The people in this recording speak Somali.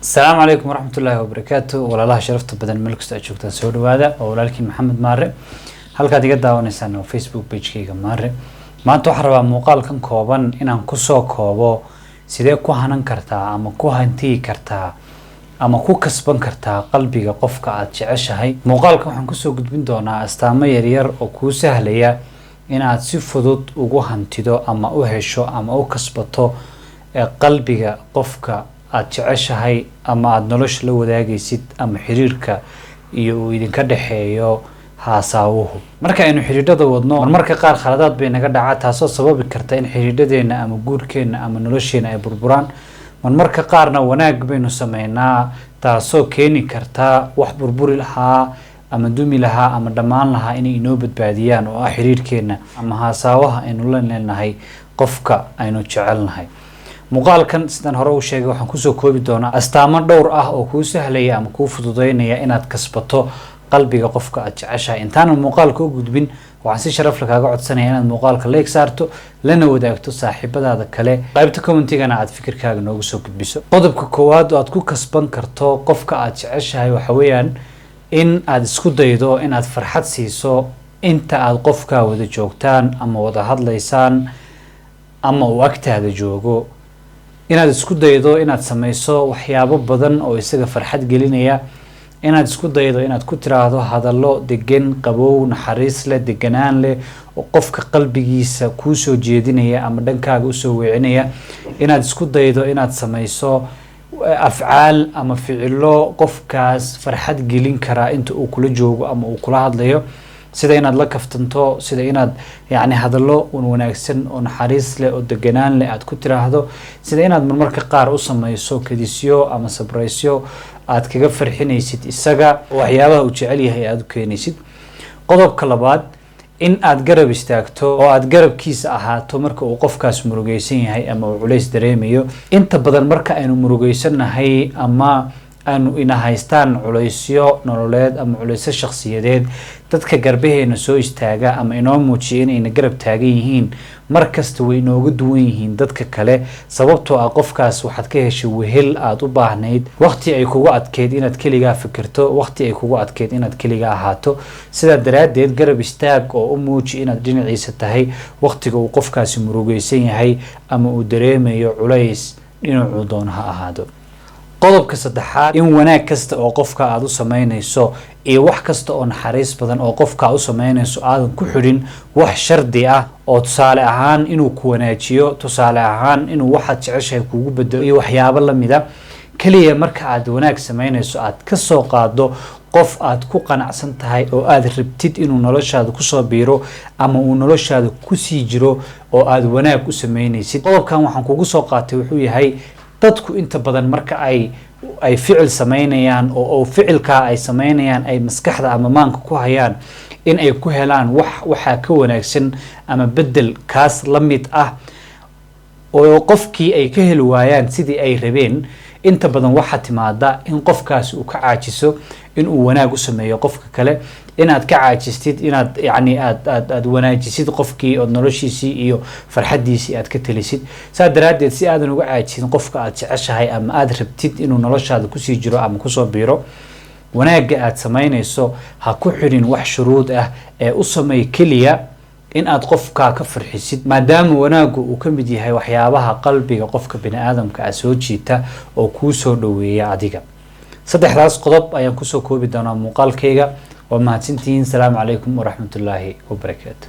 Asalaamu calaykum waraxmatullaahi wabarakaatu. Walaalaha sharafta badan, meel kasta aad joogtaan, soo dhawaada. Oo walaalkiin Maxamed Maare. Halkaad iga daawanaysaan waa Facebook pagekayga Maare. Maanta waxaan rabaa muuqaalkan kooban inaan kusoo koobo sidee ku hanan kartaa ama ku hantiyi kartaa ama ku kasban kartaa qalbiga qofka aad jeceshahay. Muuqaalkan waxaan kusoo gudbin doonaa astaamo yaryar oo kuu sahlaya inaad si fudud ugu hantido ama u hesho ama u kasbato ee qalbiga qofka aad jeceshahay ama aada nolosha la wadaagaysid ama xiriirka iyo uu idinka dhexeeyo haasaawuhu. Marka aynu xidhiidhada wadno, marmarka qaar khaladaad bay naga dhacaa, taasoo sababi karta in xidhiidhadeena ama guurkeenna ama nolosheena ay burburaan. Marmarka qaarna wanaag baynu sameynaa, taasoo keeni karta wax burburi lahaa ama dumi lahaa ama dhammaan lahaa inay inoo badbaadiyaan, oo ah xiriirkeenna ama haasaawaha aynu la leenahay qofka aynu jecelnahay. Muuqaalkan, sidaan hore u sheegay, waxaan kusoo koobi doonaa astaamo dhowr ah oo kuu sahlaya ama kuu fududeynaya inaad kasbato qalbiga qofka aad jeceshahay. Intaanan muuqaalka u gudbin, waxaan si sharaf leh kaaga codsanaya inaad muuqaalka like saarto, lana wadaagto saaxiibadaada kale, qaybta commentigana aad fikirkaaga noogu soo gudbiso. Qodobka koowaad oo aad ku kasban karto qofka aad jeceshahay waxa weeyaan in aad isku daydo inaad farxad siiso inta aad qofkaa wada joogtaan ama wada hadlaysaan ama uu agtaada joogo. Inaad isku daydo inaad sameyso waxyaabo badan oo isaga farxad gelinaya. Inaad isku daydo inaad ku tiraahdo hadallo degan, qabow, naxariis leh, deganaan leh, oo qofka qalbigiisa kuu soo jeedinaya ama dhankaaga usoo weecinaya. Inaad isku daydo inaad sameyso afcaal ama ficilo qofkaas farxad gelin karaa inta uu kula joogo ama uu kula hadlayo, sida inaad la kaftanto, sida inaad yacni hadallo un wanaagsan oo naxariis leh oo deganaan leh aad ku tiraahdo, sida inaad marmarka qaar u sameyso kadisyo ama surpriseyo aad kaga farxinaysid isaga, waxyaabaha uu jecel yahay aad u keenaysid. Qodobka labaad, in aad garab istaagto oo aad garabkiisa ahaato marka uu qofkaas murugeysan yahay ama uu culays dareemayo. Inta badan marka aynu murugeysannahay ama aanu ina haystaan culaysyo nololeed ama culaysyo shakhsiyadeed, dadka garbaheena soo istaaga ama inoo muujiya inayna garab taagan yihiin mar kasta way inooga duwan yihiin dadka kale, sababtoo ah qofkaas waxaad ka heshay wehel aada u baahnayd waqti ay kugu adkeyd inaad keligaa fikirto, waqti ay kugu adkeyd inaad keligaa ahaato. Sidaa daraaddeed, garab istaag oo u muuji inaad dhinaciisa tahay waqtiga uu qofkaasi murugeysan yahay ama uu dareemayo culays dhinacuu doono ha ahaado. Qodobka saddexaad, in wanaag kasta oo qofka aada u sameynayso iyo wax kasta oo naxariis badan oo qofka u sameynayso aadan ku xidhin wax shardi ah, oo tusaale ahaan inuu ku wanaajiyo, tusaale ahaan inuu waxaad jeceshahay kugu bedelo iyo waxyaabo lamida. Keliya marka aad wanaag sameynayso aad ka soo qaado qof aad ku qanacsan tahay oo aad rabtid inuu noloshaada kusoo biiro ama uu noloshaada kusii jiro oo aad wanaag u sameynaysid. Qodobkan waxaan kugu soo qaatay wuxuu yahay, dadku inta badan marka ay ficil sameynayaan oo ficilkaa ay sameynayaan ay maskaxda ama maanka ku hayaan in ay ku helaan wax waxaa ka wanaagsan ama bedel kaas la mid ah, oo qofkii ay ka heli waayaan sidii ay rabeen, inta badan waxaa timaada in qofkaasi uu ka caajiso inuu wanaag u sameeyo qofka kale. Inaad ka caajistid inaad yacni aad wanaajisid qofkii ood noloshiisii iyo farxaddiisii aad ka talisid. Saa daraaddeed, si aadan uga caajisin qofka aad jeceshahay ama aad rabtid inuu noloshaada kusii jiro ama kusoo biiro, wanaagga aad samaynayso ha ku xidhin wax shuruud ah ee u sameey keliya in aad qofkaa ka farxisid, maadaama wanaaggu uu ka mid yahay waxyaabaha qalbiga qofka bini aadamka ah soo jiita oo kuu soo dhoweeya adiga. Saddexdaas qodob ayaan kusoo koobi doonaa muuqaalkayga. Waa mahadsantihiin. Salaamu calaykum waraxmatullaahi wabarakaatu.